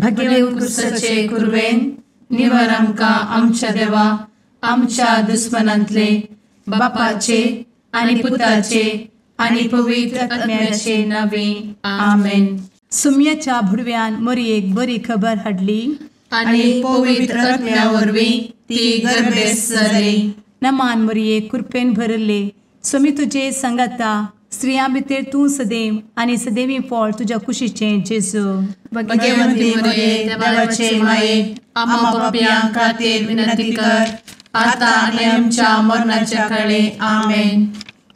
भगेव कुरवेन निवर आमकां आमच्या देवा आमच्या दुस्मनांतले बापाचे आनी पुताचे आनी पवित्र आत्म्याचे नावे आमेन. सुम्याच्या भुडव्यान मोरयेक बरी खबर हाडली आनी पवित्र आत्म्या वरवीं ती गर्भेस्त जाली. नमान मोरये, कृपेन भरले, स्वामी तुजे संगाता, स्त्रियां भितर तूं सदैव आनी सदैवी फळ तुज्या कुशीचें जेजू. भगवंती मोरये, देवाचे माये, आम्हा पापयां खातीर विनंती कर आता आनी आमच्या मरणाच्या काळे. आमेन.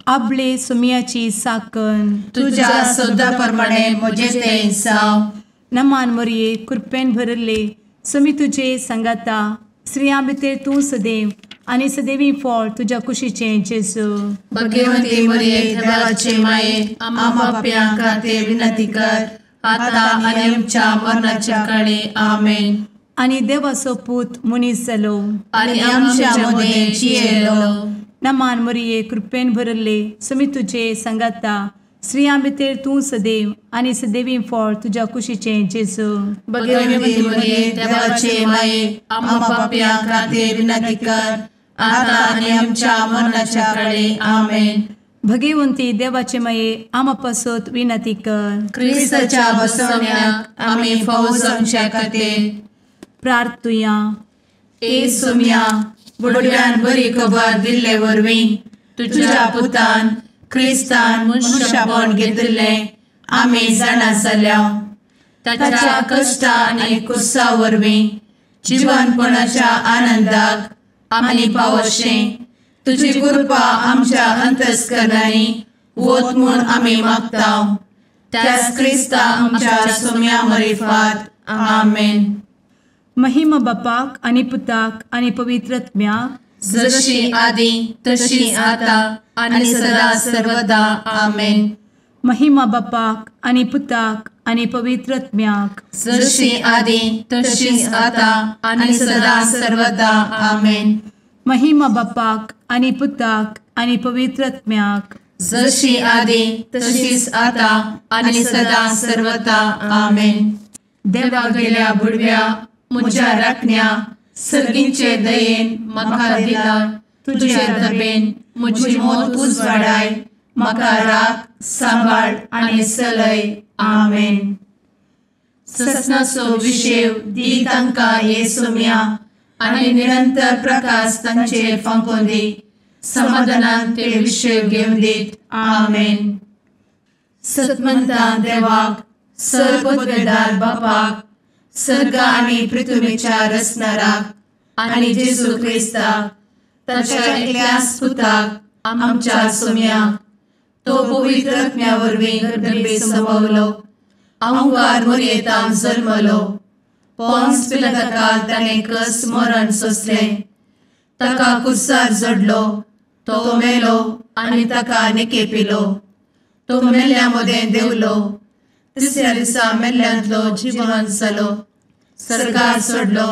आपले सुम्याची साकन तुज्या सदा प्रमाणे म्हजें तें जावं. नमान मोरये, कृपेन भरले, स्वामी तुजे संगाता, स्त्रियां भितर तूं सदैव आनी सदैवी फळ तुज्या कुशीचें जेजू. भगवंती मोरये, देवाचे माये, आम्हा पापयां खातीर विनंती कर आता आनी आमच्या मरणाच्या काळे. आमेन. आनी देवाचो पूत मनीस जालो आनी आमच्या मदें जियेलो. नमान मोरये, कृपेन भरले, स्वामी तुजे संगाता, स्त्रियां भितर तूं सदैव आनी सदैवी फळ तुज्या कुशीचें जेजू. भगवंती मोरये, देवाचे माये, आम्हा पापयां खातीर विनंती कर आता आनी आमच्या मरणाच्या काळे. आमेन. भगवंती देवाचे माये, आम्हा पासत विनंती कर. क्रिस्ताच्या बसवण्याक आमी फावो जावच्या खातीर प्रार्थुया. ए सुम्या, बुडव्यान बरी खबर दिल्ले वरवीं तुज्या पुतान क्रिस्तान मनशापण घेतिल्लें आमी जाणा जाल्या. ताच्या कश्टा आनी कुसा वरवीं जिवनपणाच्या आनंदाक आमी पावशें तुजी कृपा आमच्या अंतस्करणांनी वत म्हूण आमी मागता. त्याच क्रिस्ता आमच्या सुम्या मरिफात. आमेन. महिमा बापाक आनी पुताक आनी पवित्र आत्म्याक, जशी आदी तशी आता आनी सदा सर्वदा. आमेन. महिमा बापाक आनी पुताक आनी पवित्र आत्म्याक, जशी आदी तशी आता आनी सदा सर्वदा. आमेन. महिमा बापाक आनी पुताक आनी पवित्र आत्म्याक, जशी आदी तशीच आता आनी सदा सर्वदा. आमेन. देवा गेल्या बुडव्या म्हज्या राखण्या सर्गींचे दयेन म्हाका दिला तुजे दबेन म्हजी मोत उजवाडाय, म्हाका राख सांबाळ आनी चलय. आमेन. ससनाचो विशेव दी तांकां हे सुम्या आनी निरंतर प्रकाश तांचेर फांकोवन दी, समाधानान ते विशेव घेवन दीत. आमेन. सतमंता देवाक, सर्वपदवेदार बापाक, सर्ग आनी पृथ्वीच्या रचणाराक आनी जेजू क्रिस्ताक ताच्या एकल्याच पुताक आमच्या सुम्याक, तो पवित्र आत्म्या वरवीं गर्भे संभवलो, अहंकार मोरयेतान जल्मलो, पोन्स पिलाताकाल ताणें कस मरण सोंसलें, ताका कुर्सार जडलो, तो मेलो आनी ताका निकेपिलो, तो मेल्ल्या मदें देंवलो, तिसऱ्या दिसा मेल्ल्यांतलो जिवन जालो, सर्गार सोडलो,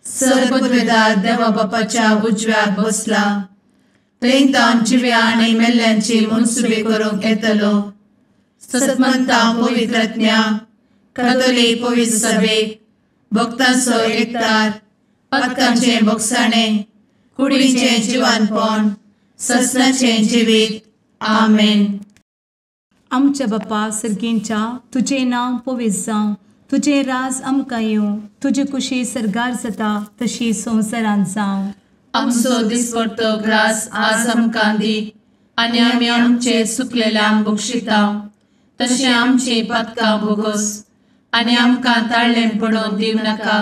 सर्वपदवेदार देवा बापाच्या उजव्याक बसला, थंय तावन जिव्या आनी मेल्ल्यांची मनसुबी करूंक येतलो. सतमंता पवित्र आत्म्या, कातोलीक पवित्र सभेक, भक्तांचो एकतार, पातकांचें भोगसाणें, कुडीचें जिवानपण, ससनाचें जिवीत. आमेन. आमच्या बापा सर्गींच्या, तुजें नांव पवित्र जावं, तुजें राज आमकां येवं, तुजी कुशी सर्गार जाता तशी संवसारांत जावं. आमचो दिसपडतो ग्रास आज आमकां दी आनी आमी आमचे सुकलेल्यांक बक्षिता तशें आमची पातकां भोगोस आनी आमकां ताळ्ळें पडोवन दिवं नाका,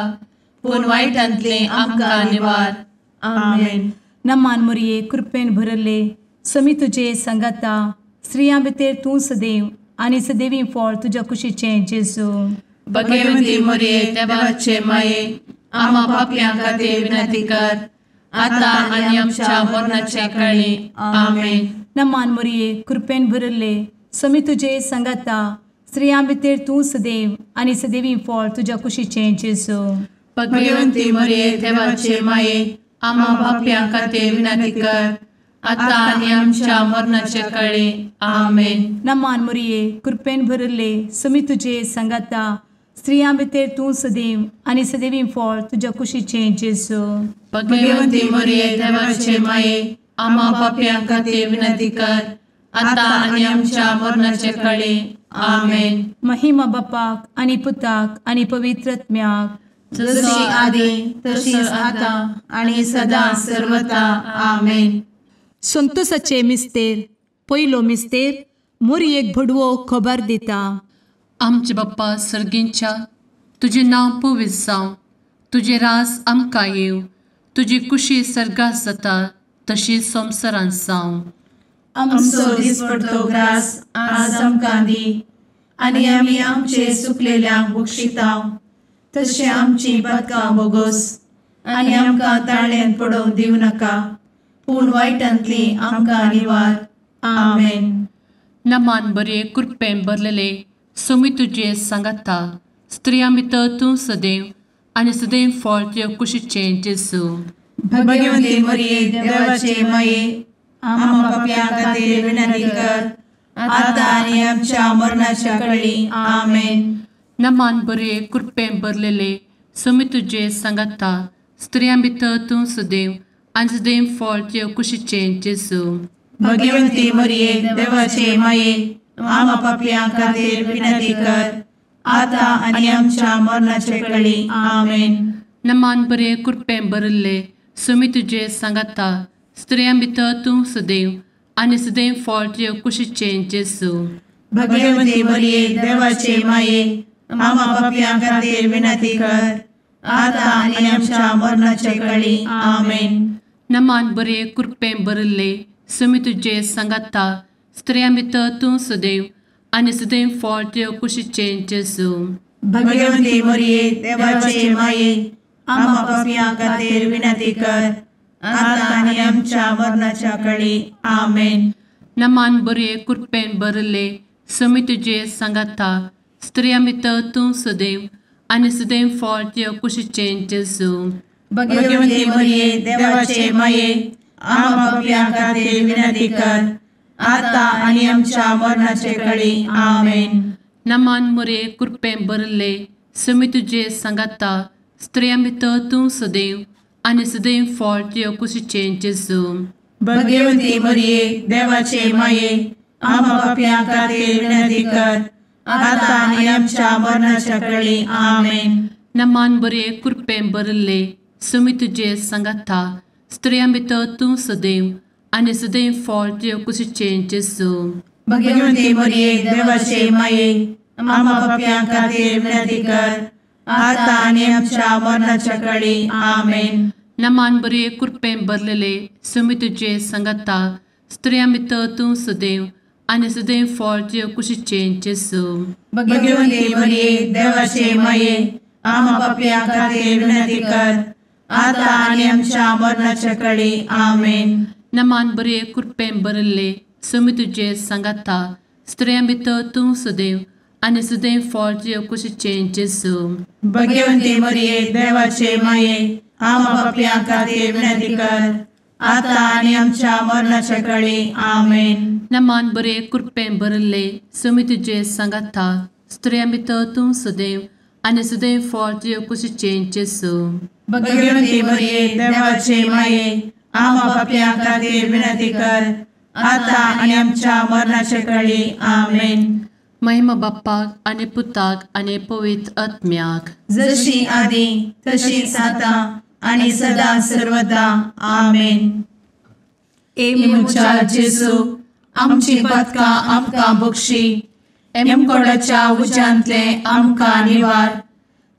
पूण वायटांतलें आमकां निवार. आमेन. नमान मोरये, कृपेन भरले, स्वामी तुजे संगाता, स्त्रियां भितर तूं सदैव आनी सदैवी फळ तुज्या कुशीचें जेजू. भगवंती मोरये, देवाचे माये, आम्हा पापयां खातीर विनंती कर आता आनी आमच्या मरणाच्या काळी. आमेन. नमान मोरये, कृपेन भरले, स्वामी तुजे संगाता, स्त्रियां भितर तूं सदैव आनी सदैवी फळ तुज्या कुशीचें जेजू. भगवंती मोरये, देवाचे माये, आम्हा पापयां खातीर विनंती कर आता आनी आमच्या मरणाच्या काळी. आमेन. नमान मोरये, कृपेन भरले, स्वामी तुजे संगाता, स्त्रियां भितर तूं सदैव आनी सदैवी फळ तुज्या कुशीचें जेजू। भगवंती मरिये देवाचे माये आम्हा पाप्यां खातीर विनंती कर आतां आनी आमच्या मरणाचे काळी। आमेन। महिमा बापाक आनी पुताक आनी पवित्र आत्म्याक, जशी आदी तशीच आतां आनी सदां सर्वता। आमेन। संतोषाचे मिस्तेर पयलो मिस्तेर मोरयेक भडवो खबर दिता। आमचे बाप्पा सर्गींच्या तुजें नांव पवित्र जावं, तुजें राज आमकां येवं, तुजी कुशी सर्गात जाता तशी संवसारांत जावं। आमचो दिसपडतो ग्रास आज आमकां दी आनी आमी आमचे सुकलेल्यांक बक्षिता तशें आमची पातकां बोगोस आनी आमकां ताळ्यांत पडोवंक दिवं नाका, पूण वायटांतली आमकां निवार। आमेन। नमान बरे कृपेन भरलेले सोमी तुजे सांगाता, स्त्रियां भितर तूं सदैव आनी सदैव फळ तुज्या कुशीचें जेजू। भगवंती मरिये देवाचे माये आम्हा पाप्यां खातीर विनंती कर आतां आनी आमच्या मरणाच्या काळी। आमेन। नमान बरे कृपेन भरलेले सोमी तुजे सांगाता, स्त्रियां भितर तूं सदैव आनी सदैव फळ तुज्या कुशीचें जेजू। भगवंती मरिये देवाचे माये आम्हा पाप्यां खातीर विनंती कर आतां आनी आमच्या मरणाच्या काळी। आमेन। नमान बरे कृपेन भरिल्ले सोमी तुजे सांगाता, स्त्रियां भितर तूं सदैव आनी सदैव फळ तुज्या कुशीचें जेजू। भगवंती मरिये देवाचे माये आम्हा पाप्यां खातीर विनंती कर आतां आनी आमच्या मरणाच्या काळी। आमेन। नमान बरे कृपेन भरिल्ले सोमी तुजे सांगाता, स्त्रियां भितर तूं सदैव आनी सदैव फळ तुज्या कुशीचें जेजू। भगवंती मरिये देवाचे माये आम्हा पाप्यां खातीर विनंती कर आतां आनी आमच्या मरणाच्या काळी। आमेन। नमान बरे कृपेन भरिल्ले सोमी तुजे सांगाता, स्त्रियां भितर तूं सदैव आनी सदैव फळ तुज्या कुशीचें जेजू। भगवंती मरिये देवाचे माये आम्हा पाप्यां खातीर विनंती कर आतां आनी आमच्या मरणाचे काळी। आमेन। नमान मरिये कृपेन भरिल्ले सोमी तुजे सांगाता, स्त्रियां भितर तूं सदैव आनी सदैव फळ तुज्या कुशीचें जेजू। भगवंती मरिये देवाचे माये आम्हा पाप्यां खातीर विनंती कर आतां आनी आमच्या मरणाच्या काळी। आमेन। नमान बरे कृपेन भरिल्ले सोमी तुजे सांगाता, स्त्रियां भितर तूं सदैव आनी सदैव फळ तुज्या कुशीचें जेजू। भगवंती मरिये देवाचे माये आम्हा पाप्यां खातीर विनंती कर आतां आनी आमच्या मरणाच्या काळी। आमेन। नमान बरे कृपेन भरलेले सोमी तुजे सांगाता, स्त्रियां भितर तूं सदैव आनी सदैव फळ तुज्या कुशीचें जेजू। भगवंती मरिये देवाचे माये आम्हा पाप्यां खातीर विनंती कर आतां आनी आमच्या मरणाच्या काळी। आमेन। नमान बरे कृपेन भरिल्ले सोमी तुजे सांगाता, स्त्रियां भितर तूं सदैव आनी सदैव फळ तुज्या कुशीचें जेजू। भगवंती मरिये देवाचे माये आम्हा पाप्यां खातीर विनंती कर आतां आनी आमच्या मरणाच्या काळी। आमेन। नमान बरे कृपेन भरिल्ले सोमी तुजे सांगाता, स्त्रियां भितर तूं सदैव आनी सदैव फळ तुज्या कुशीचें जेजू। भगवंती मरिये देवाचे माये आम्हा पाप्यां खातीर विनंती कर आतां आनी आमच्या मरणाच्या काळी। आमेन। महिमा बाप्पाक आनी पुताक आनी पवित्र आत्म्याक, जशी आदी तशीच आतां आनी सदां सर्वदा। आमेन। ए म्हज्या जेजू आमची पातकां आमकां बक्षी, एमकोडाच्या उज्यांतले आमकां निवार,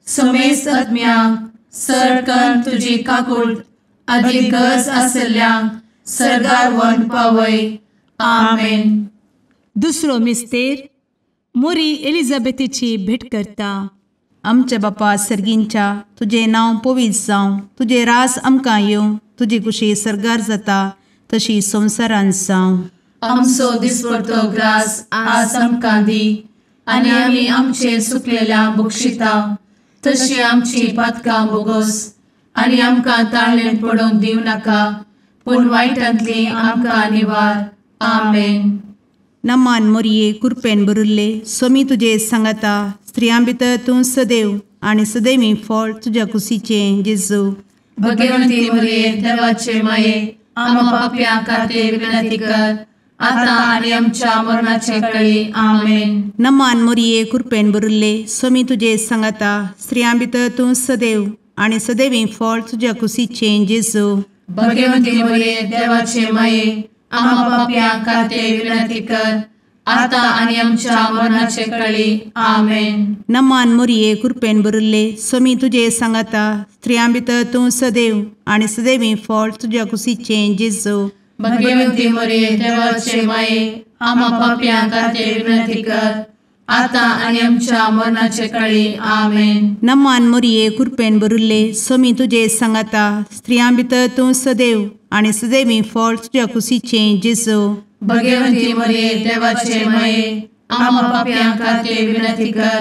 समेस्त आत्म्यांक सर कर तुजी काकूट आदी गरज आशिल्ल्यांक सर्गार व्हरून पावय। आमेन। दुसरो मिस्तेर मोरी एलिझाबेथीची भेट करता। आमच्या बापा सर्गींच्या तुजें नांव पवित्र जावं, तुजें रास आमकां येवं, तुजी कुशी सर्गार जाता तशी संवसारांत जावं। आमचो दिसपडतो ग्रास आज आमकां दी आनी आमी आमचे सुकलेल्या बक्षिता तशी आमची पातकां बोगोस आनी आमकां ताळ्ळेंत पडोवंक दिवं नाका, पूण वायटांतली आमकां निवार। आमेन। नमान मोरये कृपेन भरिल्ले स्वामी तुजे सांगाता, स्त्रियां भितर तूं सदैव आनी सदैवी फळ तुज्या कुशीचें जेजू। भगवंती मरिये देवाचे माये आम्हा पाप्यां खातीर विनंती कर आता आनी आमच्या मरणाचे वेळी। आमेन। नमान मोरये कृपेन भरिल्ले स्वामी तुजे सांगाता स्त्रियां भितर तूं सदैव आनी सदैवी फळ तुज्या कुशीचें जेजू। भगवंती मरिये देवाचे माये आम्हा पाप्यां खातीर विनंती कर आता आनी आमच्या मरणाचे वेळी। आमेन। नमान मोरये कृपेन भरिल्ले स्वामी तुजे सांगाता स्त्रियां भितर तूं सदैव आनी सदैवी फळ तुज्या कुशीचें जेजू। भगवंती मरिये देवाचे माये आम्हा पाप्यां खातीर विनंती कर आता आनी आमच्या मरणाचे वेळी। आमेन। नमान मोरये कृपेन भरिल्ले स्वामी तुजे सांगाता स्त्रियां भितर तूं सदैव आनी सदैवी फळ तुज्या कुशीचें जेजू। भगवंती मरिये देवाचे माये आम्हा पाप्यां खातीर विनंती कर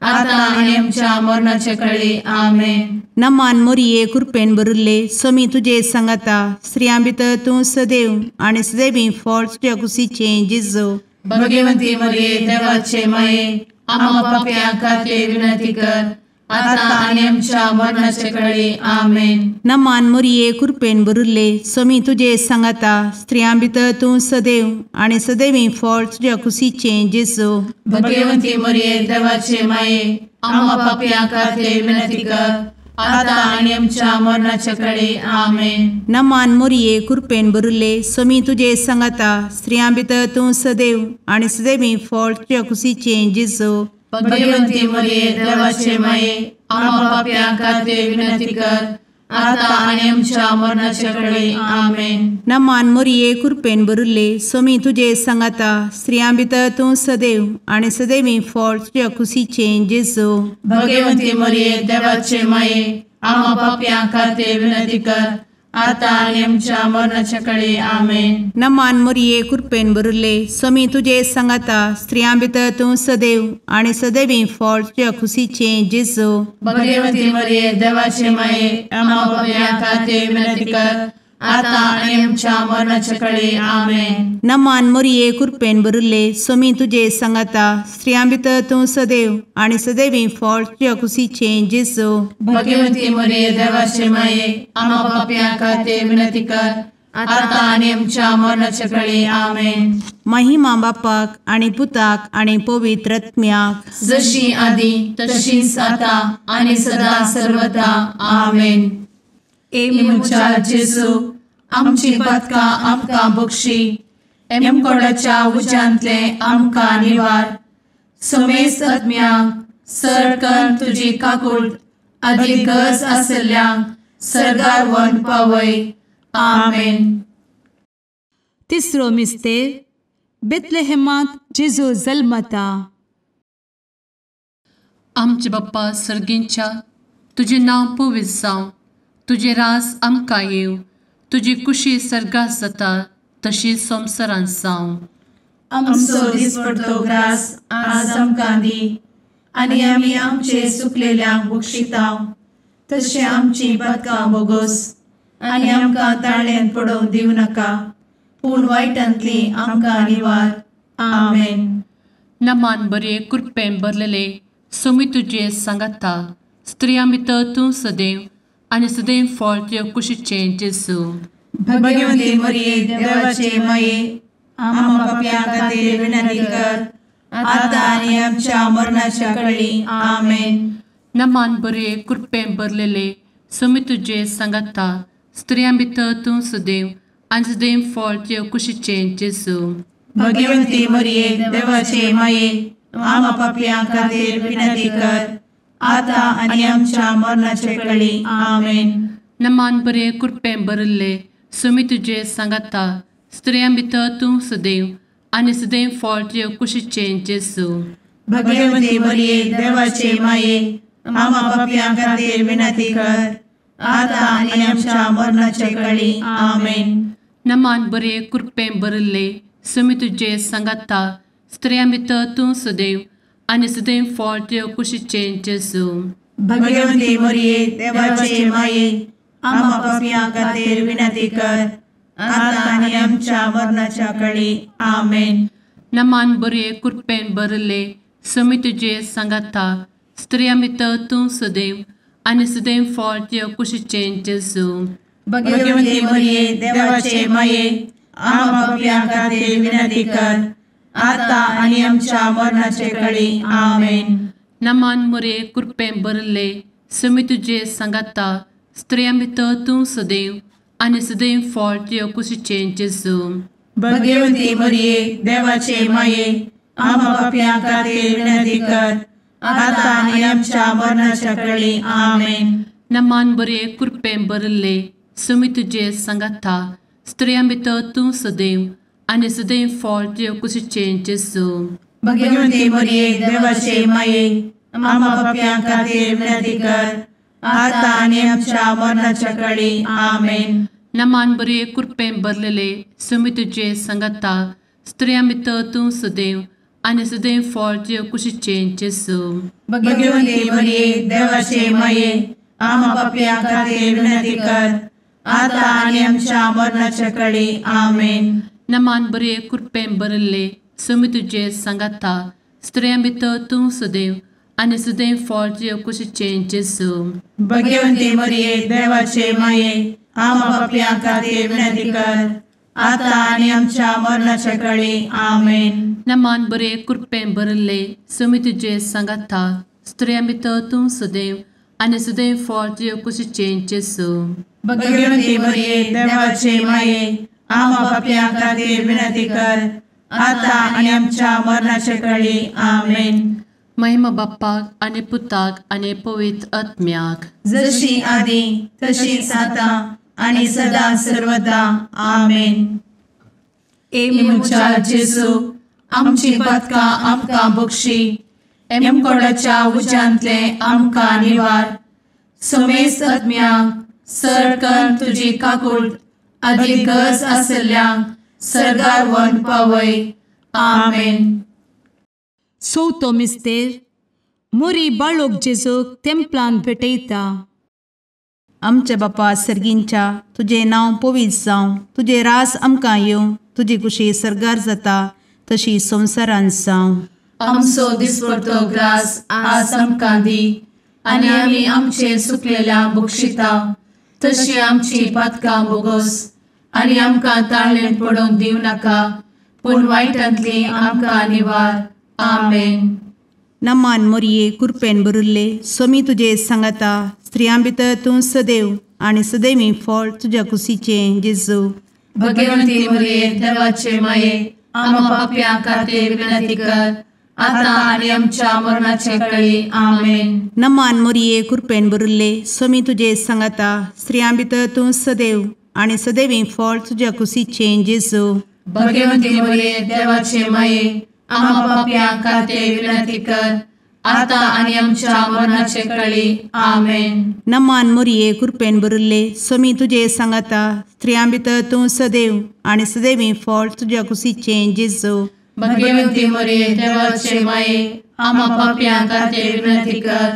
आता आनी आमच्या मरणाचे वेळी। आमेन। नमान मोरये कृपेन भरिल्ले स्वामी तुजे सांगाता स्त्रियां भितर तूं सदैव आनी सदैवी फळ तुज्या कुशीचें जेजू। भगवंती मरिये देवाचे माये आम्हा पाप्यां खातीर विनंती कर आता आनी आमच्या मरणाचे वेळी। आमेन। नमान मोरये कृपेन भरिल्ले स्वामी तुजे सांगाता स्त्रियां भितर तूं सदैव आनी सदैवी फळ तुज्या कुशीचें जेजू। भगवंती मरिये देवाचे माये आम्हा पाप्यां खातीर विनंती कर आता आनी आमच्या मरणाचे वेळी। आमेन। नमान मोरये कृपेन भरिल्ले स्वामी तुजे सांगाता स्त्रियां भितर तूं सदैव आनी सदैवी फळ तुज्या कुशीचें जेजू। भगवंती मरिये देवाचे माये आम्हा पाप्यां खातीर विनंती कर आता आनी आमच्या मरणाचे वेळी। आमेन। नमान मोरये कृपेन भरिल्ले स्वामी तुजे सांगाता स्त्रियां भितर तूं सदैव आनी सदैवी फळ तुज्या कुशीचें जेजू। भगवंती मरिये देवाचे माये आम्हा पाप्यां खातीर विनंती कर आता आनी आमच्या मरणाचे वेळी। आमेन। नमान मोरये कृपेन भरिल्ले स्वामी तुजे सांगाता स्त्रियां भितर तूं सदैव आनी सदैवी फळ तुज्या कुशीचें जेजू। भगवंती मरिये देवाचे माये आम्हा पाप्यां खातीर विनंती कर आता आनी आमच्या मरणाचे वेळी। आमेन। नमान मोरये कृपेन भरिल्ले स्वामी तुजे सांगाता स्त्रियां भितर तूं सदैव आनी सदैवी फळ तुज्या कुशीचें जेजू। भगवंती मरिये देवाचे माये आम्हा पाप्यां खातीर विनंती कर आता आनी आमच्या मरणाचे वेळी। आमेन। महिमा बापाक आनी पुताक आनी पवित्र आत्म्याक जशी आदी तशीच आता आनी सदा सर्वदा। आमेन। ए म्हज्या जेजू आमची पातकां आमकां बक्षी एमकोडाच्या उज्यांतले आमकां निवार समेस्त आत्म्यांक सरकन तुजी काकूट आदी गरज आशिल्ल्यांक सर्गार व्हरून पावय। आमेन। तिसरो मिस्तेर बेथलेहेमांत जेजू जल्मता। आमचे बाप्पा सर्गींच्या तुजें नांव पवित्र जावं, तुजें राज आमकां येवं, तुजी कुशी सर्गात जाता तशी संवसारांत जावं। आमचो दिसपडतो ग्रास आज आमकां दी आनी आमी आमचे सुकलेल्यांक बक्षिता तशें आमची पातकां बोगोस आनी आमकां ताळ्यान पडोवंक दिवं नाका पूण वायटांतली आमकां निवार। आमेन। नमान बरे कृपेन भरलेले स्वामी तुजे सांगाता स्त्रियां भितर तूं सदैव आनी सदैव फळ तुज्या कुशीचें जेजू। भगवंती मरिये देवाचे माये आम्हा पाप्यां खातीर विनंती कर आता आनी आमच्या मरणाच्या वेळी। आमेन। नमान बरे कृपेन भरलेले स्वामी तुजे सांगाता स्त्रियां भितर तूं सदैव आनी सदैव फळ तुज्या कुशीचें जेजू। भगवंती मरिये देवाचे माये आम्हा पाप्यां खातीर विनंती कर आता आनी आमच्या मरणाचे वेळी। आमेन। नमान बरे कृपेन भरिल्ले स्वामी तुजे सांगाता स्त्रियां भितर तूं सदैव आनी सदैव फळ तुज्या कुशीचें जेजू। भगवंती मरिये देवाचे माये आम्हा पाप्यां खातीर विनंती कर आता आनी आमच्या मरणाचे वेळी। आमेन। नमान बरे कृपेन भरिल्ले स्वामी तुजे सांगाता स्त्रियां भितर तूं सदैव आनी सदैव फळ तुज्या कुशीचें जेजू। भगवंती मरिये देवाचे माये आम्हा पाप्यां खातीर विनंती कर आता आनी आमच्या मरणाच्या वेळी। आमेन। नमान बरे कृपेन भरिल्ले समी तुजे सांगाता, स्त्रियां भितर तूं सदैव आनी सदैव फळ तुज्या कुशीचें जेजू। भगवती मरिये देवाचे माये, आम्हा पाप्यां खातीर विनंती कर, आता आनी आमच्या मरणाचे कळी। आमेन। नमान मोरये, कृपेन भरिल्ले, समी तुजे सांगाता, स्त्रियां भितर तूं सदैव आनी सदैव फळ तुज्या कुशीचें जेजू। भगवती मरिये देवाचे माये, आम्हा पाप्यां खातीर विनंती कर, आता आनी आमच्या मरणाच्या कळी। आमेन। नमान बरे, कृपेन भरिल्ले, समी तुजे सांगाता, स्त्रियां भितर तूं सदैव आनी सदैव फळ तुज्या कुशीचें जेजू। भगवती मरिये देवाचे माये, आम्हा पाप्यां खातीर विनंती कर, आता आनी आमच्या मरणाच्या कळी। आमेन। नमान बरे, कृपेन भरलेले, समी तुजे सांगाता, स्त्रियां भितर तूं सदैव आनी सदैव फळ तुज्या कुशीचें जेजू। भगवती मरिये देवाचे माये, आम्हा पाप्यां खातीर विनंती कर, आता आनी आमच्या मरणाच्या कळी। आमेन। नमान बरे, कृपेन भरिल्ले, समी तुजे सांगाता, स्त्रियां भितर तूं सदैव आनी सदैव फळ तुज्या कुशीचें जेजू। भगवती मरिये देवाचे माये, आम्हा पाप्यां खातीर विनंती कर, आता आनी आमच्या मरणाच्या कळी। आमेन। नमान बरे, कृपेन भरिल्ले, समी तुजे सांगाता, स्त्रियां भितर तूं सदैव आनी सदैव फळ तुज्या कुशीचें जेजू। भगवती मरिये देवाचे माये, आम्हा पाप्यां खातीर विनंती कर, आता आनी आमच्या मरणाच्या कळी। आमेन। महिमा बाप्पाक आनी पुताक आनी पवित्र आत्म्याक, जशी आदी तशीच आता आनी सदा सर्वदा। आमेन। ए म्हज्या जेजू, आमची पातकां आमकां बक्षी, एमकोडाच्या उज्यांतले आमकां निवार, समेस्त आत्म्यांक सरकन तुजी काकूट आदी गरज आसल्ल्यांक सर्गार व्हरून पावय। आमेन। चवथो मिस्तेर, मोरी बाळोक जेजूक तेंपलान भेटयता। आमच्या बापा सर्गींच्या, तुजें नांव पवित्र जावं, तुजें राज आमकां येवं, तुजी कुशी सर्गार जाता तशी संवसारांत जावं। आमचो दिसपडतो ग्रास आज आमकां दी, आनी आमी आमचे सुकलेल्या बक्षिता, तशी आमची पातकां बोगोस, आनी आमकां ताळेन पडोवंक दिवं नाका, पूण वायटांतली आमकां निवार। आमेन। नमान मोरये, कृपेन भरिल्ले, स्वामी तुजे सांगाता, स्त्रियां भितर तूं सदैव आनी सदैवी फळ तुज्या कुशीचें जेजू। भगवती मरिये देवाचे माये, आम्हा पाप्यां खातीर विनंती कर, आता आनी आमच्या मरणाचे कळी। आमेन। नमान मोरये, कृपेन भरिल्ले, स्वामी तुजे सांगाता, स्त्रियां भितर तूं सदैव आनी सदैवी फळ तुज्या कुशीचें जेजू। भगवती मरिये देवाचे माये, आम्हा पाप्यां खातीर विनंती कर, आता आनी आमच्या मरणाचे कळी। आमेन। नमान मोरये, कृपेन भरिल्ले, स्वामी तुजे सांगाता, स्त्रियां भितर तूं सदैव आनी सदैवी फळ तुज्या कुशीचें जेजू। भगवती मरिये देवाचे माये, आम्हा पाप्यां खातीर विनंती कर,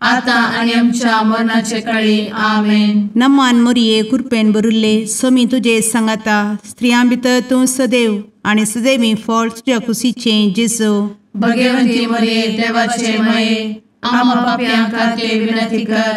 आता आनी आमच्या मरणाचे कळी। आमेन। नमान मोरये, कृपेन भरिल्ले, स्वामी तुजे सांगाता, स्त्रियां भितर तूं सदैव आनी सदैवी फळ तुज्या कुशीचें जेजू। भगवती मरिये देवाचे माये, आम्हा पाप्यां खातीर विनंती कर,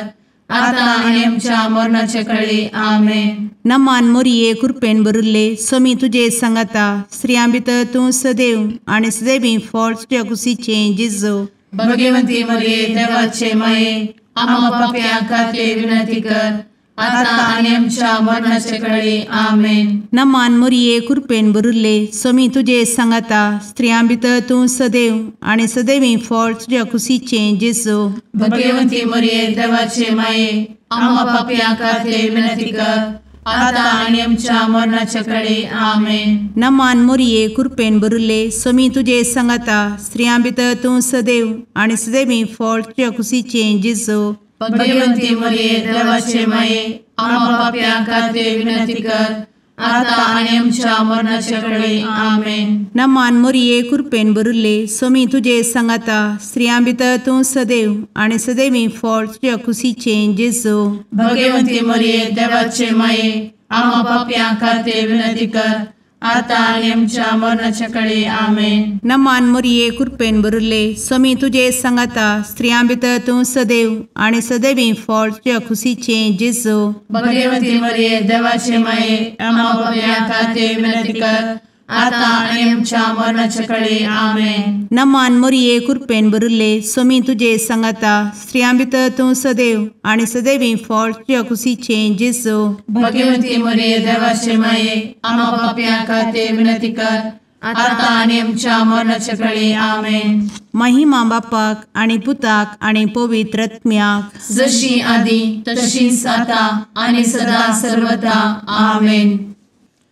आता आनी आमच्या मरणाचे कळी। आमेन। नमान मोरये, कृपेन भरिल्ले, स्वामी तुजे सांगाता, स्त्रियां भितर तूं सदैव आनी सदैवी फळ तुज्या कुशीचें जेजू। भगवती मरिये देवाचे माये, आम्हा पाप्यां खातीर विनंती कर, आता आनी आमच्या मरणाचे कळी। आमेन। नमान मोरये, कृपेन भरिल्ले, स्वामी तुजे सांगाता, स्त्रियां भितर तूं सदैव आनी सदैवी फळ तुज्या कुशीचें जेजू। भगवती मरिये देवाचे माये, आम्हा पाप्यां खातीर विनंती कर, आता आनी आमच्या मरणाचे कळी। आमेन। नमान मोरये, कृपेन भरिल्ले, स्वामी तुजे सांगाता, स्त्रियां भितर तूं सदैव आनी सदैवी फळ तुज्या कुशीचें जेजू। भगवती मरिये देवाचे माये, आम्हा पाप्यां खातीर विनंती कर, आता आनी आमच्या मरणाचे कळी। आमेन। नमान मोरये, कृपेन भरिल्ले, स्वामी तुजे सांगाता, स्त्रियां भितर तूं सदैव आनी सदैवी फळ तुज्या कुशीचें जेजू। भगवती मरिये देवाचे माये, आम्हा पाप्यां खातीर विनंती कर, आतां आनी आमच्या मरणाच्या कळे. आमेन. नमान मोरये कृपेन भरिल्ले, स्वामी तुजे सांगाता, स्त्रियां भितर तूं सदैव आनी सदैवी फळ तुज्या खुशीचें जेजू. भगवती मरिये देवाचे माये, आम्हा पाप्यां खातीर विनंती कर, आतां आनी आमच्या मरणाच्या कळे. आमेन. नमान मोरये कृपेन भरिल्ले, स्वामी तुजे सांगाता, स्त्रियां भितर तूं सदैव आनी सदैवी फळ तुज्या खुशीचें जेजू. भगवती मरिये देवाचे माये, आम्हा पाप्यां खातीर विनंती कर, आतां आनी आमच्या मरणाच्या कळे. आमेन. महिमा बापाक आनी पुताक आनी पवित्र आत्म्याक, जशी आदी तशीच आतां आनी सदा सर्वदा. आमेन.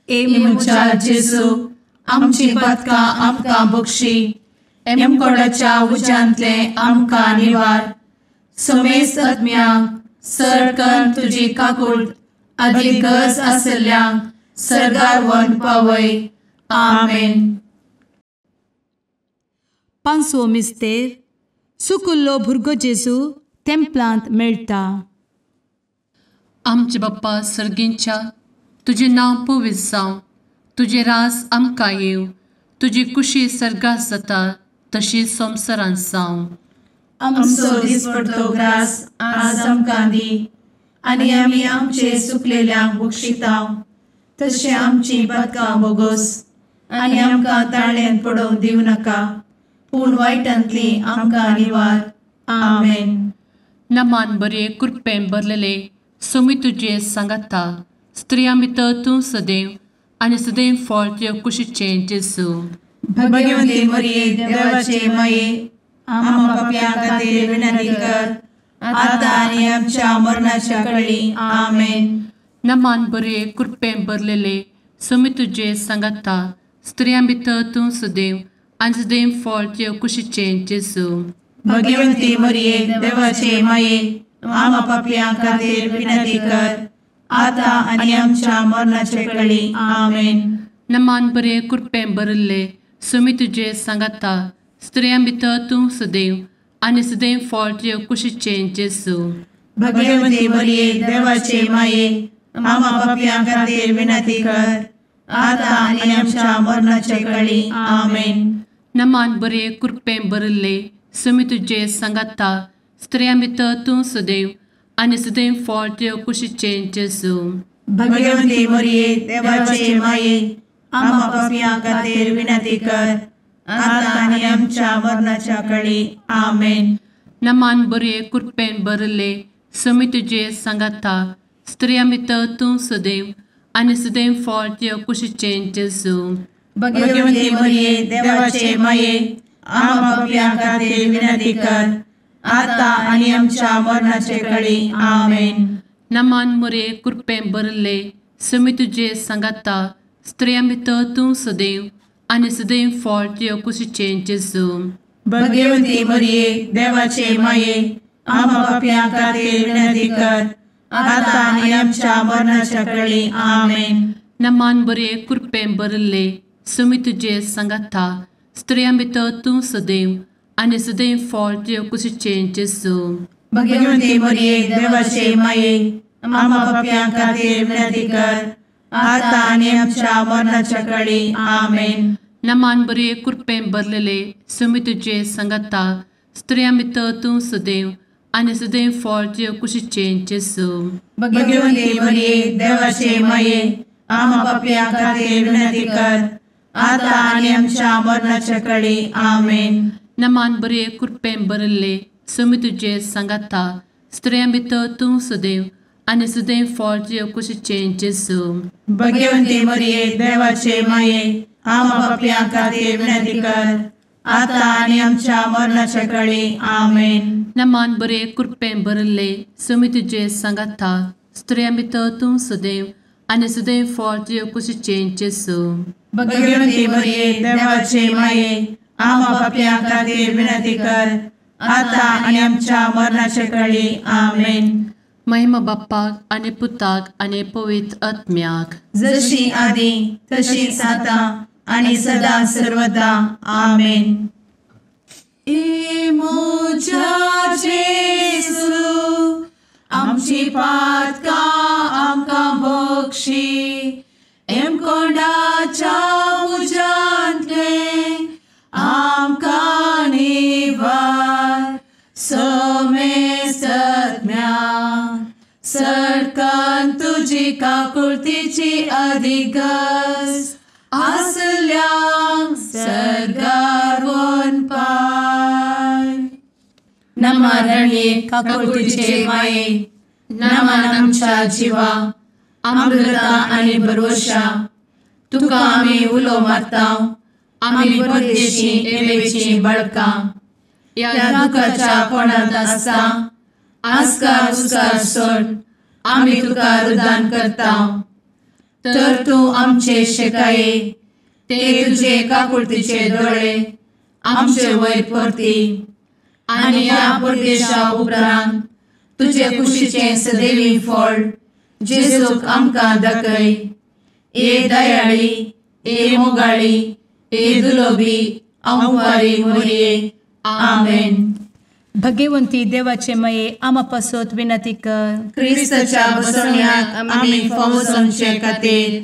ए म्हज्या जेजू, आमची पातकां आमकां बक्षी, एमकोडाच्या उज्यांतले आमकां निवार, समेस्त आत्म्यांक सरकन तुजी काकूट आदी गरज आशिल्ल्यांक सर्गार व्हरून पावय. आमेन. पांचवो मिस्तेर, सुकुल्लो भुरगो जेजू तेंपलांत मेळटा. आमचे बाप्पा सर्गींच्या, तुजें नांव पवित्र जावं, तुजें राज आमकां येवं, तुजी कुशी सर्गात जाता तशी संवसारांत जावं. आमचो दिसपडतो ग्रास आज आमकां दी, आनी आमी आमचे सुकलेल्यांक बक्षिता तशें आमची पातकां बोगोस, आनी आमकां ताळ्यांत पडोवंक दिवं नाका, पूण वायटांतली आमकां निवार. आमेन. नमान बरे कृपेन भरलेले, स्वामी तुजे सांगाता, स्त्रियां भितर तूं सदैव आनी सदैव फळ तुज्या कुशीचें जेजू. भगवती मरिये देवाचे माये, आम्हा पाप्यां खातीर विनंती कर, आतां आनी आमच्या मरणाच्या कळी. आमेन. नमान बरे कृपेन भरलेले, स्वामी तुजे सांगाता, स्त्रियां भितर तूं सदैव आनी सदैव फळ तुज्या कुशीचें जेजू. भगवती मरिये देवाचे माये, आम्हा पाप्यां खातीर विनंती कर, आतां आनी आमच्या मरणाचे कळी. आमेन. नमान बरे कृपेन भरिल्ले, स्वामी तुजे सांगाता, स्त्रियां भितर तूं सदैव आनी सदैव फळ तुज्या कुशीचें जेजू. भगवती मरिये देवाचे माये, आम्हा पाप्यां खातीर विनंती कर, आतां आनी आमच्या मरणाचे कळी. आमेन. नमान बरे कृपेन भरिल्ले, स्वामी तुजे सांगाता, स्त्रियां भितर तूं सदैव आनी सदैव फळ तुज्या कुशीचें जेजू. भगवती मरिये देवाचे माये, आम्हा पाप्यां खातीर विनंती कर, आतां आनी आमच्या मरणाच्या कळी. आमेन. नमान बरे कृपेन भरिल्ले, स्वामी तुजे सांगाता, स्त्रियां भितर तूं सदैव आनी सदैव फळ तुज्या कुशीचें जेजू. भगवती मरिये देवाचे माये, आम्हा पाप्यां खातीर विनंती कर, आतां आनी आमच्या मरणाचे कळी. आमेन. नमान मरिये कृपेन भरिल्ले, स्वामी तुजे सांगाता, स्त्रियां भितर तूं सदैव आनी सदैव फळ तुज्या कुशीचें जेजू. भगवती मरिये देवाचे माये, आम्हा पाप्यां खातीर विनंती कर, आतां आनी आमच्या मरणाच्या कळी. आमेन. नमान बरे कृपेन भरिल्ले, स्वामी तुजे सांगाता, स्त्रियां भितर तूं सदैव आनी सदैव फळ तुज्या कुशीचें जेजू. भगवती मरिये देवाचे माये, आम्हा पाप्यां खातीर विनंती कर, आतां आनी आमच्या मरणाच्या कळी. आमेन. नमान बरे कृपेन भरलेले, स्वामी तुजे सांगाता, स्त्रियां भितर तूं सदैव आनी सदैव फळ तुज्या कुशीचें जेजू. भगवती मरिये देवाचे माये, आम्हा पाप्यां खातीर विनंती कर, आतां आनी आमच्या मरणाच्या कळी. आमेन. नमान बरे कृपेन भरिल्ले, स्वामी तुजे सांगाता, स्त्रियां भितर तूं सदैव आनी सदैव फळ तुज्या कुशीचें जेजू. भगवती मरिये देवाचे माये, आम्हा पाप्यां खातीर विनंती कर, आतां आनी आमच्या मरणाच्या कळी. आमेन. नमान बरे कृपेन भरिल्ले, स्वामी तुजे सांगाता, स्त्रियां भितर तूं सदैव आनी सदैव फळ तुज्या कुशीचें जेजू. भगवती मरिये देवाचे माये, आम्हा पाप्यां खातीर विनंती कर, आतां आनी आमच्या मरणाच्या कळी. आमेन. महिमा बाप्पाक आनी पुताक आनी पवित्र आत्म्याक, जशी आदी तशीच आतां आनी सदा सर्वदा. आमेन. ए म्हज्या जेजू, आमची पातकां आमकां बक्षी, एमकोंडाच्या तुजी काकुळतीची अधिगस आसल्यांक सर्गार वनपाय. नमा रणये काकुळतीचे माये, नमन आमच्या जिवा, अमृता आनी भरवशा, तुका आमी उलो मारता, आमी परदेशी एवेची बळकां, ह्या दुखाच्या कोणांत आसता आस्कार उस्कार सोड आमी तुका रुदान करता. तर तूं आमचे शेकाये ते तुजे काकुळतीचे दोळे आमचे वयर परती आनी ह्या परदेशा उपरांत तुजे कुशीचें सदैवी फळ जेजूक आमकां दाखय. ए दयाळी, ए मोगाळी, ए दुलोबी अंवारी मोरये. आमेन. भगवंती देवाचे मये आमा पासत विनंती कर. क्रिस्ताच्या बसवण्याक आमी फावो जावचे खातीर.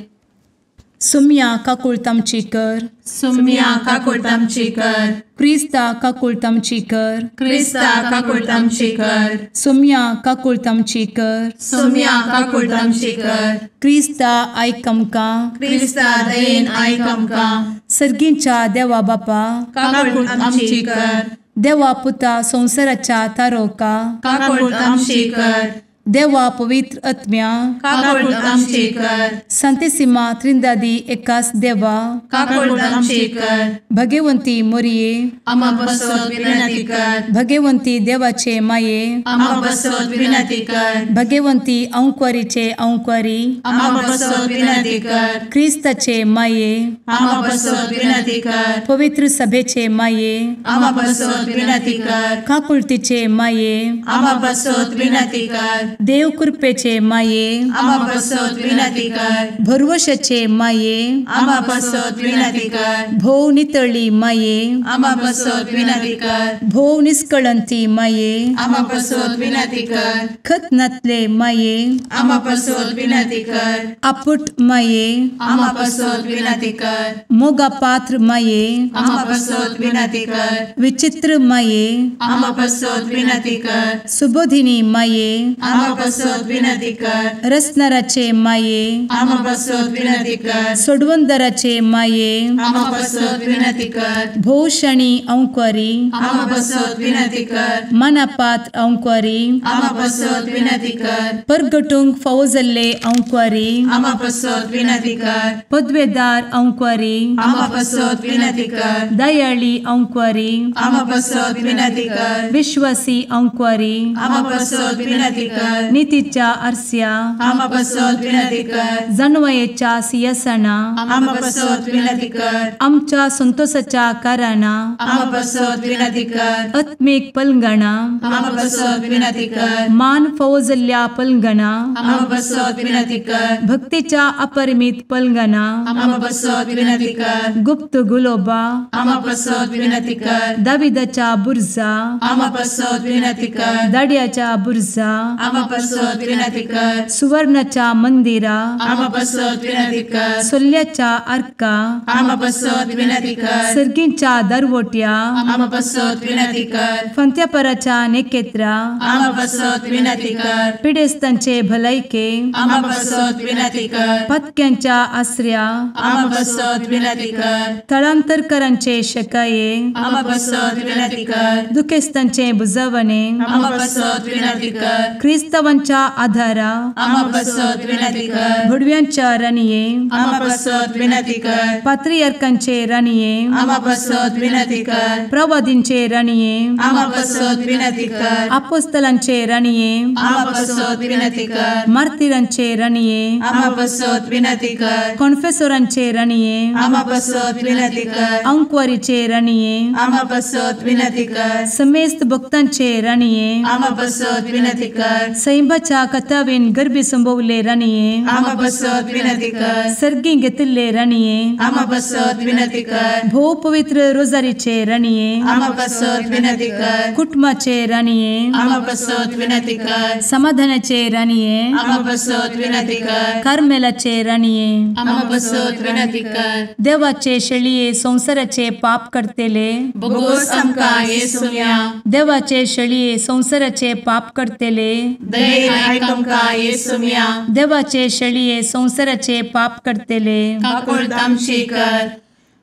सुम्या काकुळत आमची कर. सुम्या काकुळत आमची कर. क्रिस्ता काकुळत आमची कर. क्रिस्ता काकुळत आमची कर. सुम्या काकुळत आमची कर. सुम्या काकुळत आमची कर. क्रिस्ता आयक आमकां. क्रिस्ता दयेन आयक आमकां. सर्गींच्या देवा बापा काकुळत आमची कर. देवा पुता संवसाराच्या तारोका काकुळत आमची कर. देवा पवित्र आत्म्या काकुळत आमची कर. संतेसिमा त्रिंदादी एकास देवा काकुळत आमची कर. भगवंती मोरये आमा पासत विनंती कर. भगवंती देवाचे माये आमा पासत विनंती कर. भगवंती अंकुरीचे अंकुरी आमा पासत विनंती कर. क्रिस्ताचे माये आमा पासत विनंती कर. पवित्र सभेचे माये आमा पासत विनंती कर. काकुळतीचे माये आमा पासत विनंती कर. देव कृपेचे माये आमा पासत विनंती कर. भरवशाचे माये आमा पासत विनंती कर. भोव नितळी माये आमा पासत विनंती कर. भोव निष्कळंती माये आमा पासत विनंती कर. खत नातले माये आमा पासत विनंती कर. आपुट माये आमा पासत विनंती कर. मोगा पात्र माये आमा पासत विनंती कर. विचित्र माये आमा पासत विनंती कर. सुबोधिनी माये आमा पासत विनंती कर. रसनाराचे माये आमा पासत विनंती कर. सोडवंदराचे माये आमा पासत विनंती कर. भोवशणी अंकुरी आमा पासत विनंती कर. मनापात्र अंकुरी आमा पासत विनंती कर. परगटूंक फावो जाल्ले अंकुरी आमा पासत विनंती कर. पदवेदार अंकुरी आमा पासत विनंती कर. दयाळी अंकुरी आमा पासत विनंती कर. विश्वासी अंकुरी आमा पासत विनंती कर. नितीच्या आरस्या आमा पासत विनंती कर. जानवयेच्या सिंहासना आमा पासत विनंती कर. आमच्या संतोषाच्या कारणा आमा पासत विनंती कर. आत्मीक पलंगणा आमा पासत विनंती कर. मान फावो जाल्ल्या पलंगणा आमा पासत विनंती कर. भक्तीच्या अपरिमित पलंगणा आमा पासत विनंती कर. गुप्त गुलोबा आमा पासत विनंती कर. दाविदाच्या बुर्जा आमा पासत विनंती कर. दाड्याच्या बुर्जा आमा पासत विनंती कर. सुवर्णाच्या मंदिरा आमा पासत विनंती कर. सोल्ल्याच्या आर्का आमा पासत विनंती कर. सर्गींच्या दरवट्या आमा पासत विनंती कर. फंत्यापराच्या नेकेत्रा आमा पासत विनंती कर. पिडेस्तांचे भलायके आमा पासत विनंती कर. पत्क्यांच्या आसऱ्या आमा पासत विनंती कर. थळांतरकरांचे शकाये आमा पासत विनंती कर. दुखेस्तांचे बुजवणे आमा पासत विनंती कर. क्रिस्तावांच्या आधारा आमा पासत विनंती कर. भुडव्यांच्या राणये आमा पासत विनंती कर. पात्रियार्कांचे राणये आमा पासत विनंती कर. प्रवादींचे राणये आमा पासत विनंती कर. आपोस्तलांचे राणये आमा पासत विनंती कर. मार्तिरांचे राणये आमा पासत विनंती कर. कॉन्फेसोरांचे राणये आमा पासत विनंती कर. अंकुवारीचे राणये आमा पासत विनंती कर. समेस्त भक्तांचे राणये आमा पासत विनंती कर. सैंबाच्या कथावेन गर्भी संभवले राणये आमा पासत विनंती कर. सर्गी घेतिल्ले राणये आमा पासत विनंती कर. भोव पवित्र रोजारीचे राणये आमा पासत विनंती कर. कुटुंबाचे राणये आमा पासत विनंती कर. समाधानाचे राणये आमा पासत विनंती कर. कार्मेलाचे राणये आमा पासत विनंती कर. देवाचे शेळये संवसाराचे पाप करतेले बोगोस आमकां येसुम्या देवाचे शेळये संवसाराचे पाप करतेले दयेन आयक आमकां येसुम्या। देवाचे शेळये संवसाराचे पाप करतले काकुळट आमची कर।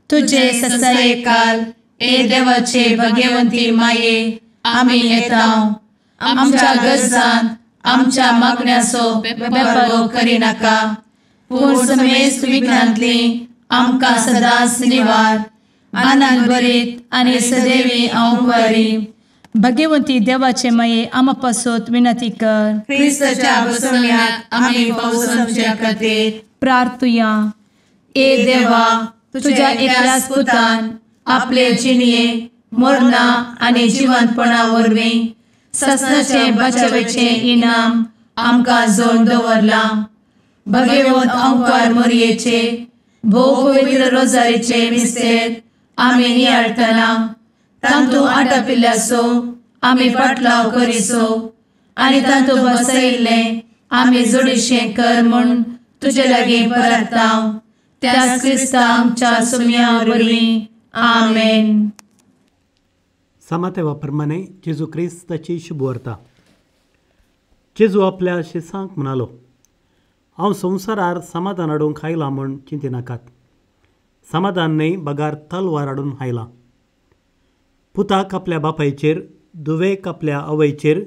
तुजे ससायेकाल ए देवाचे भगवंती माये आमी येता आमच्या गरजान आमच्या मागण्याचो बेपर्वो करिनाका पूण समेस्त विघ्नांतली आमकां सदांच निवार। आनंद भरीत आनी सदैवी अंवकारी भगवंती देवाचे माये आमा पासत विनंती कर। क्रिस्ताच्या बसवण्याक आमी पावसाच्या खातीर प्रार्थुया। ए देवा तुझ्या एकल्याच पुतान आपले जिणये मरणा आनी जिवंतपणा वरवीं ससनाचे बचावेचे इनाम आमकां जोडून दवरलां। भगवंत अंकार मोरयेचे भोव पवित्र रोजारीचे मिस्तेर आमी नियाळटना तांतू आटापिल्ल्याचो आमी पाटलाव करिसो आनी तांतू बसयिल्लें आमी जोडीशें कर म्हूण तुजे लागीं परता त्याच क्रिस्ता आमच्या सुम्या वरवीं आमेन। समातेवा प्रमाणे जेजू क्रिस्ताची शुभवार्ता। जेजू आपल्या शिसांक म्हणालो, हांव संवसारार समाधान हाडूंक आयलां म्हूण चिंतिनाकात। समाधान न्हय बगार तलवार हाडून आयलां। पुताक आपल्या बापायचेर, धुवेक आपल्या आवयचेर,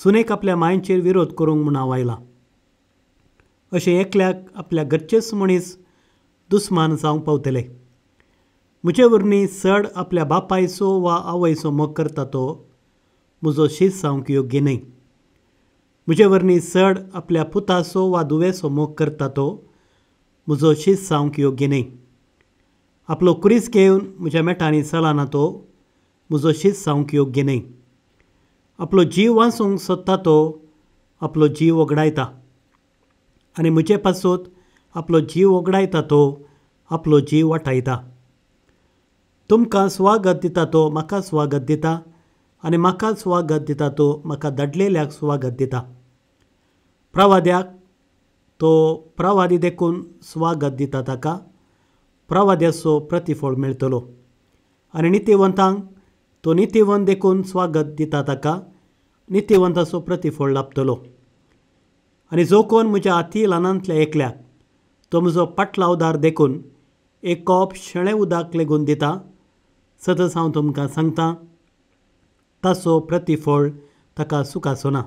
सुनेक आपल्या मांयचेर विरोध करूंक म्हूण हांव आयलां। अशें एकल्याक आपल्या घरचेच मनीस दुस्मान जावंक पावतले। म्हजे वरवीं चड आपल्या बापायचो वा आवयचो मोग करता तो म्हजो शीत जावंक योग्य न्हय। म्हजे वरवीं चड आपल्या पुताचो वा धुवेचो मोग करता तो म्हजो शीत जावंक योग्य न्हय। आपलो कुरीस घेवन म्हज्या मेटांनी चलना तो म्हजो शीत जावंक योग्य न्हय। आपलो जीव वाचूंक सोदता तो आपलो जीव वगडायता आनी म्हजे पासत आपलो जीव वगडायता तो आपलो जीव वाटायता। तुमकां स्वागत दिता तो म्हाका स्वागत दिता आनी म्हाका स्वागत दिता तो म्हाका धाडलेल्याक स्वागत दिता। प्रवाद्याक तो प्रवादी देखून स्वागत दिता ताका प्रवाद्याचो प्रतिफळ मेळटलो आनी नितीवंतांक तो नितीवंत देखून स्वागत दिता ताका नितीवंताचो प्रतिफळ लाभतलो। आनी जो कोण म्हज्या अती ल्हानांतल्या एकल्याक तो म्हजो पाटलावदार देखून एक कॉप शेळें उदक लेगून दिता, सदस हांव तुमकां सांगता ताचो प्रतिफळ ताका सुखाचो ना।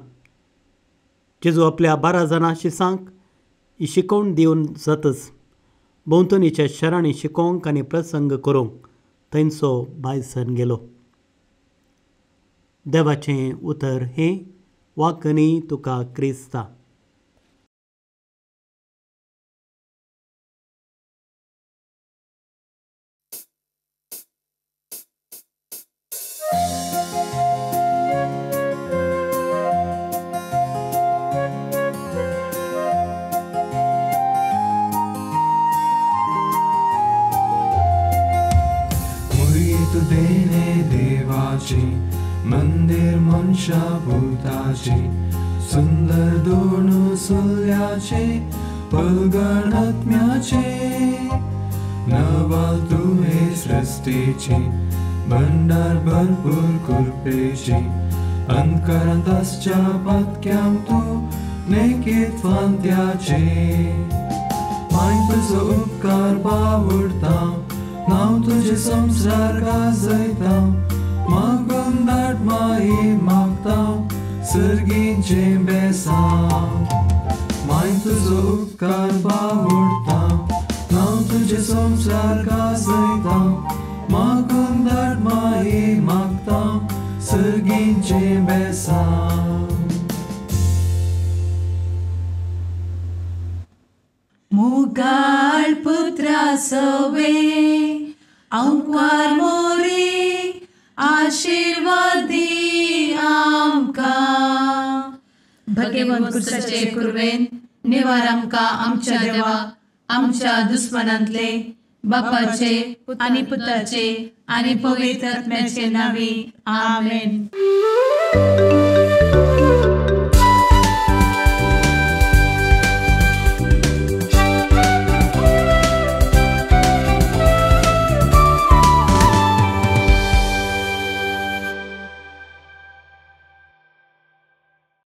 जेजू आपल्या 12 जाणां शिसांक ही शिकोवण दिवन जातच भोंवतणीच्या शरांनी शिकोवंक आनी प्रसंग करूंक थंयचो भायर गेलो। देवाचें उतर हें वाकनी तुका क्रिस्ता। मंदिर मनशा भूताचे सुंदर दोन सुल्याचे पलगणात्म्याचे नवाल तुवे सृष्टीचे भंडार भरपूर कृपेचे अंतकरांत आसच्या पातक्यांक तूं नेकीत फांत्याचे माय तुजो उपकार बावडता नांव तुजें संवसार गाजयता मागून धाड माई मागता सर्गीचें बेसांव माय तुजो उपकार बावडता नांव तुजें संवसार गाजयता मागून धाड माई मागता सर्गीचें बेसांव। मुगाळ पुत्रा सवे अंकार मोरे आशीर्वादी आमकां। भगवंत कुर्साचे कुर्वेन निवार आमकां आमच्या देवा आमच्या दुस्मनांतले बापाचे आनी पुताचे आनी पवित्र आत्म्याचे नांवी आमेन।